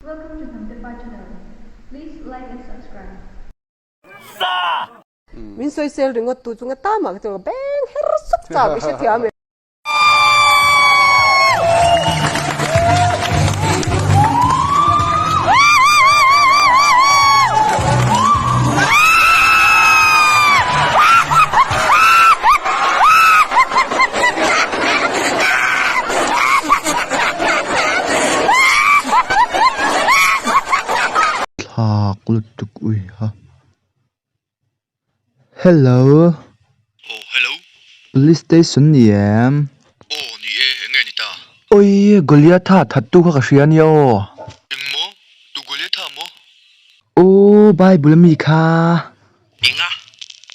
Welcome to Hnamtepa channel. Please like and subscribe. Min sawisel ringawt tu chunga tamah ka chuan ka beng her suk chak i hrethiam em? Thlak lutuk ui ha. Hello. Aw hello. Police station ni em? Aw ni e, eng nge ni ta? Oi Goliatha thattu kha ka hria ania aw. Eng maw? Tu Goliatha maw? Aw Bible ami kha. Enga?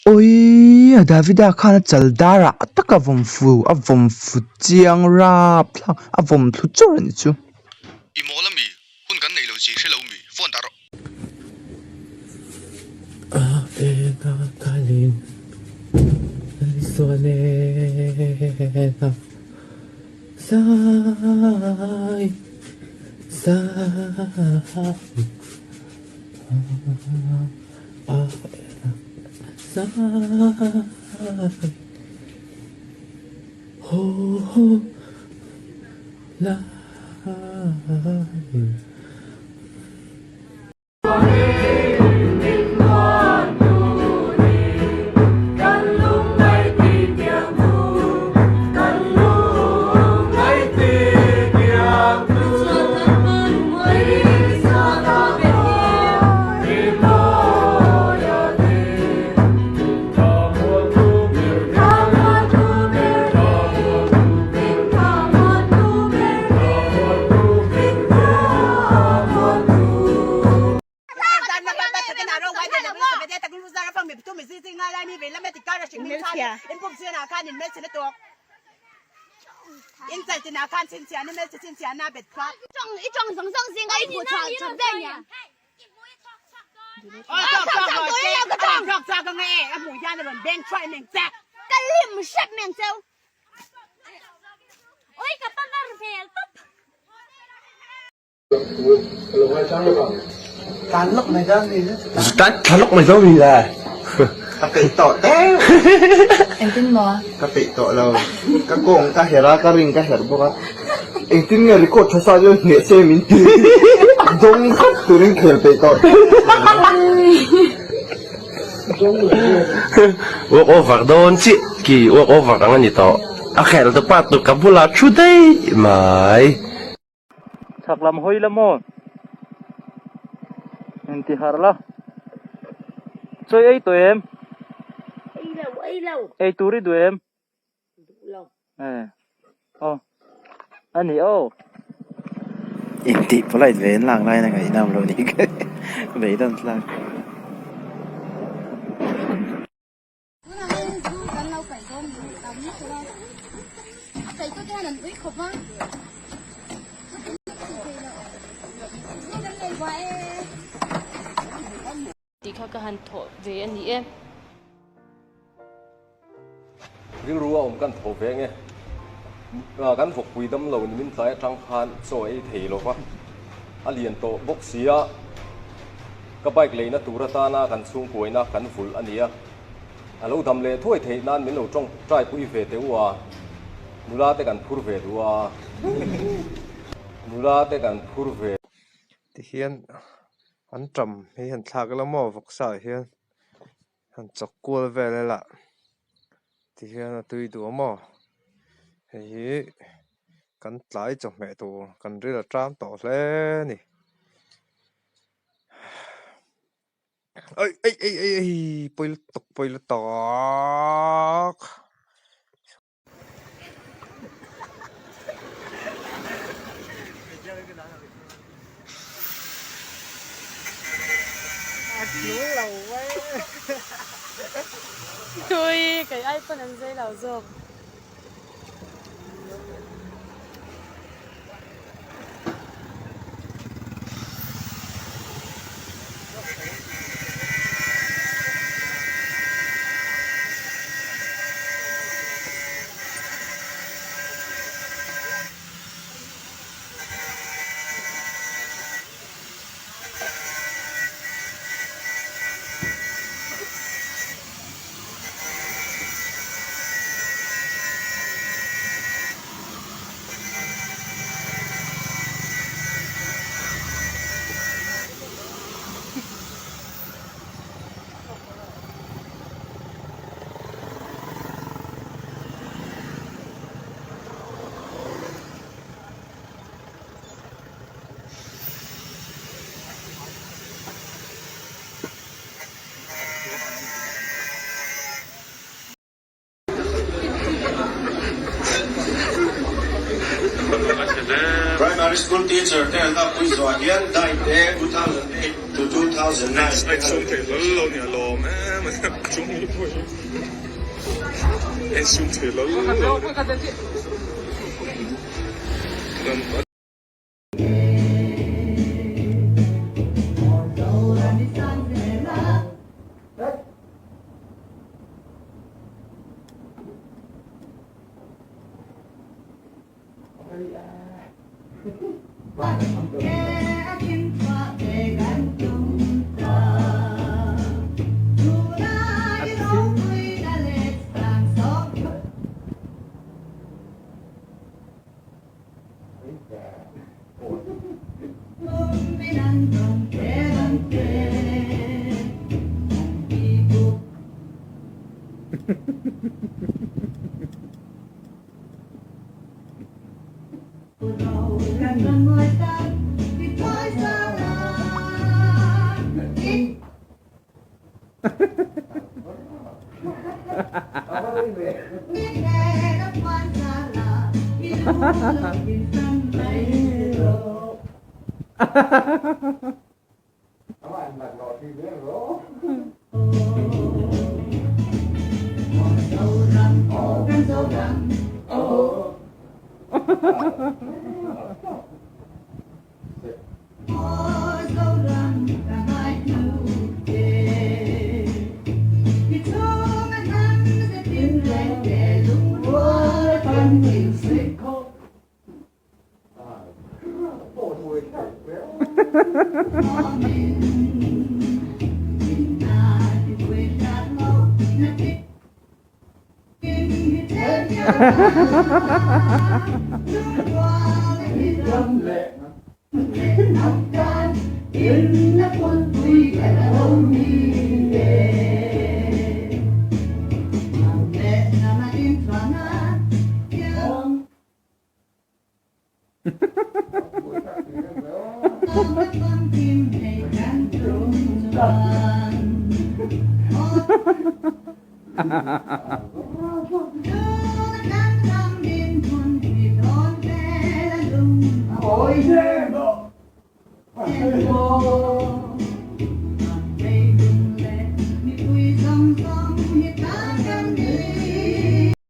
Awii a Davida khan a chal dar ah tak a vawm fu a vawm fu chiang rap thlak a vawm thlu chawrh a nih chu. I mawl ami? Hun kan neih lo chi hre lo mi? Phone dah rawh. A ena kalin Isuan ena Sai Sai Tan lawk mai dawn mi le. Ka peih tawh deuh. Engtin maw? Ka peih tawh lo. Ka kawng ka herh a, ka ring ka herh bawk a. Engtin nge record tha sa chuan hneh se min ti. Dawng khat turin khel peih tawh. Walk over dawn chiah ki walk over ang a ni tawh. A khel tu pa tur ka bulah thu daih mai. Chhak lam hawi la maw? Inti harh la. Chawi ei tawh em? Ei lo, ei lo. Ei tur i duh em? Duh lo. Eh. Aw. A ni aw. Intih polite ve in lak laiin a ngaihnam lo ni ka beidawn tlak. Tunah hian zu kan lo kaih dawn ni tam lutuk a, a kaihtu te hian an ui khawp a, chuti tih theih loh zu kan nei vah e. Tih kha ka han thawh ve a ni e. Rilru a awm kan tho ve nge. Kan vawkpui dam lo ni min tlai atang khan chaw ei thei lo va, a lian tawh bawk si a, ka bike leina tur atana kan chhungkuaina kan vulh a ni a, a lo dam leh thuai theih nan min lo tawngtai pui ve teh u a, nula te kan phur ve duh a, nula te kan phur ve. Tihian an ṭam hi han thlak ila maw vawksa ah hian han chawk kual vel ila tihian a tui duh a maw hei hi kan tlai chawhmeh tur kan ril a ṭam tawh hle a ni aih aih aih aih pawi lutuk pawi lutuk. Tui, kei ai pawn an zai lo zawk. School teacher te an lakpui zuah hian diet te 2008 to 2009 te han thei hlawl lo nia lawm em a sum thei hlawl lo